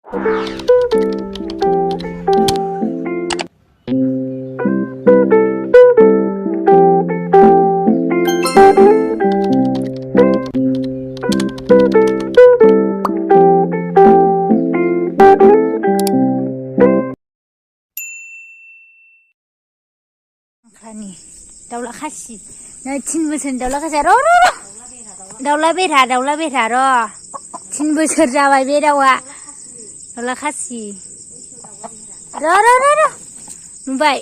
Khani Daola khasi na 3 बोसोर दाउला खासिया र दाउला बेरा र 3 बोसोर जाबाय बे दाउआ दाउला खासि र नुबाय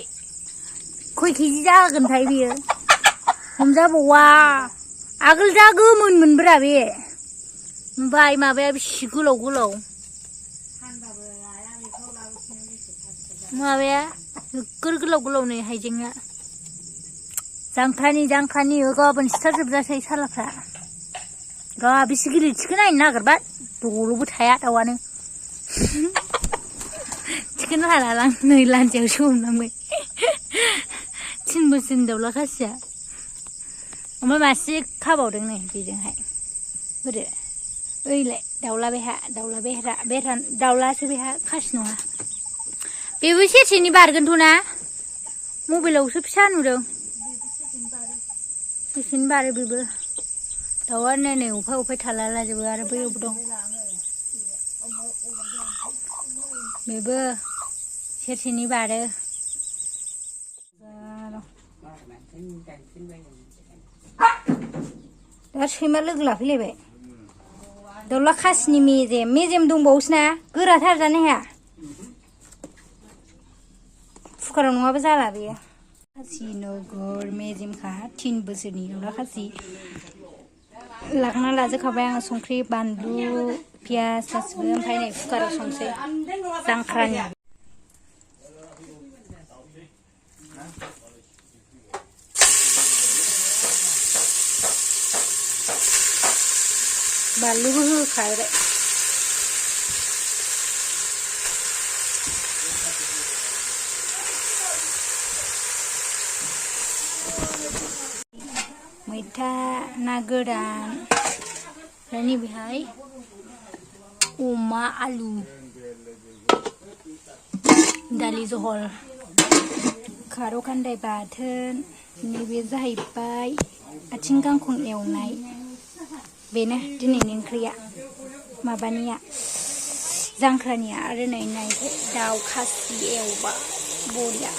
खय केजि जागोनथाय बियो हमजाबावा आगोल जा गोमोनमोनब्रा बे नुबाय माबाया बेसि गोलाव माबाया नोगोर गोलाव नै हाइजेंआ जांख्रानि गाबोन सिथारजोबजासै सालाफ्रा र बेसे गिलिर नायनो नागिरबाय दल'बो थाया दाउआनो थिखोनो हालालां नै लान्जायावसो हमनांबाय 3 बोसोरनि दाउला खासिया ओमफ्राय मासे खाबावदों नै बेजोंहाय बोरो ओइलाय दाउला बेहा दाउलासो बेहा खासि नङा बेबो सेरसेनि बारगोनथ' ना मबाइलावसो फिसा नुदों सेरसेनि बारो बेबो दाउआ नै उफाय थालालाजोबो आरो बैयावबो दं बेबो सेरसेनि बारो दा सैमा लोगो लाफैलायबाय दाउला खासिनि मेजेम दंबावोसो ना गोराथार जानो हाया कुकाराव नङाबा जाला बेयो खासि नोगोर मेजेमखा 3 बोसोरनि दाउला खासि लांना लाजोबखाबाय आं संख्रि बानलु पियास गासिबो ओमफ्राय नै कुकाराव संसै जांख्रानि बानलुबो होखाबाय मैथा ना गोरान ओमफ्राय नैबेहाय अमा आलु दालि जहल खारौ खान्दाय बाथोन नैबे जाहैबाय आथिं गांखं एवनाय बेनो दिनैनि ओंख्रिया माबानिया जांख्रानिया आरो नै दाउ खासि एवबा बरिया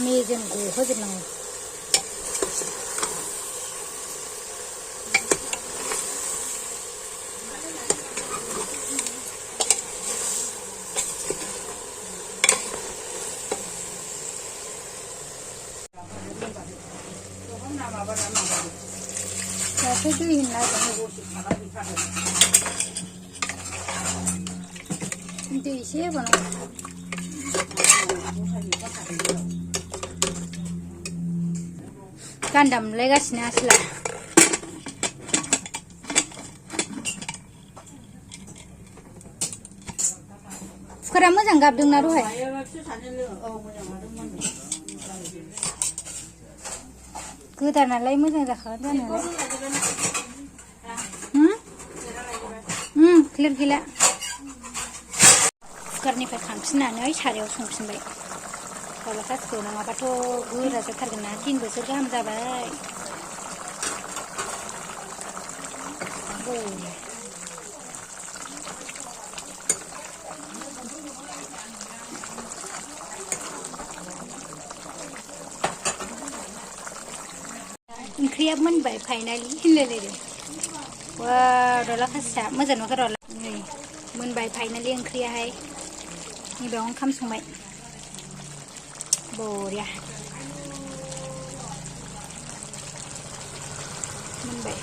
मेजेम गहोजोबनांगौ दासो दै होना दै एसे होबावनांगौ गान्दा मोनलायगासिनो आसोला कुकारा मोजां गाबदोंना दहाय गोदानालाय मोजां जाखागोन जानायालाय क्लियार गैला कुकारनिफ्राय खांफिननानै सारायाव संफिनबाय दाउला खासिखौ नङाबाथ' गोरा जाथारगोन ना 3 बोसोर गाहाम जाबाय ओंख्रिया मोनबाय फाइनालि होनलायलायदों वाव दाउला खासिया मोजां नुवाखै र' नै मोनबाय फाइनालि ओंख्रियाहाय नैबेयाव ओंखाम संबाय बरिया मोनबाय